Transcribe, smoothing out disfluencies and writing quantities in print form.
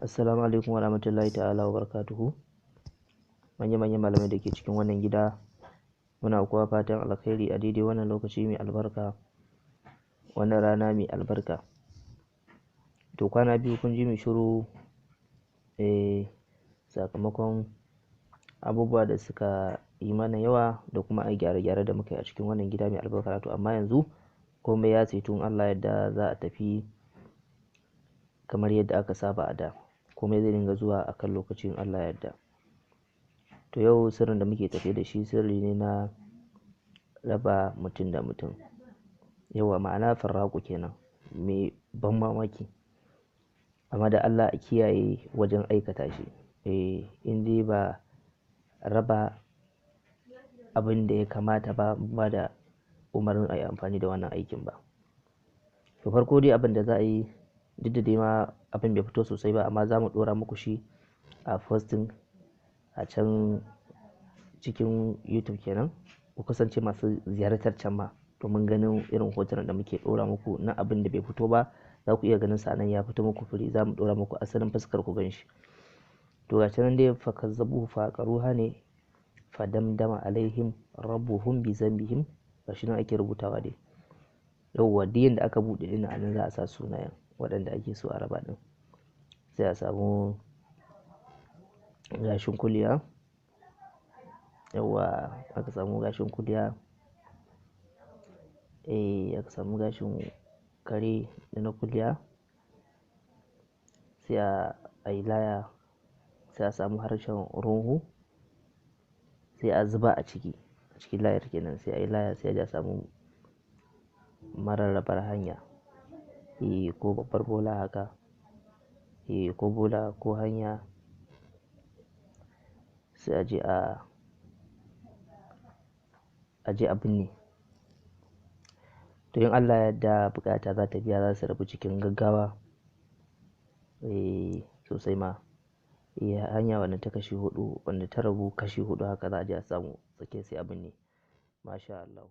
Assalamu alaikum wa rahmatullahi ta'ala wa barakatuhu. Manya-manyan malamai da ke cikin wannan gida, muna kuwa fatan alkhairi a daidai wannan lokaci mai albarka, wannan rana mai albarka. To kwana biyu kun ji mu shiru, sakamakon abubuwa da suka yi mana yawa da kuma ai gyare-gyare da muka yi a cikin wannan gida mai albarka. To amma yanzu komai ya saitu, in Allah yadda za a tafi kamar yadda aka saba a da. Komai zai dinga zuwa a kan lokacin Allah yadda. To yau sirrin da muke tafe da shi sirri ne na raba mutum da mutum. Yauwa, ma'ana farraƙu kenan, mai ban mamaki. Amma da Allah a kiyaye wajen aikata shi. In dai ba raba abin da ya kamata ba, ba da umarnin a yi amfani da wannan aikin ba. To farko dai abin da za a yi, duk da dai ma abin bai fito sosai ba, amma za mu ɗora muku shi a posting a can cikin YouTube kenan. Ku kasance masu ziyartar can ma domin ganin irin hotunan da muke ɗora muku na abin da bai fito ba. Za ku iya ganin sa nan ya fito muku firi, za mu ɗora muku asalin fuskar ku gan shi. To ga nan dai, fakazzabuhu faqaruha ne, fadamdama alaihim rabbuhum bi zambihim. Gashi nan ake rubutawa dai. Yauwa, duk yanda aka buɗe ɗin a nan za a sa sunayen waɗanda ake so a raba ɗin. Sai a samu gashin kuliya. Yauwa, aka samu gashin kuliya. Aka samu gashin kare da na kuliya. Sai a yi laya, sai a samu harshen ruhu, sai a zuba a ciki, a cikin layar kenan. Sai a yi laya, sai a je a samu mararrabar hanya. Ko babbar bola haka. Ko bola ko hanya. Sai a je a binne. To in Allah ya yarda, buƙata za ta biya, za su rabu cikin gaggawa. Sosai ma. Hanya wannan ta kashi huɗu, wanda ta rabu kashi huɗu, haka za a je a samu tsakiya sai a binne. Masha Allah.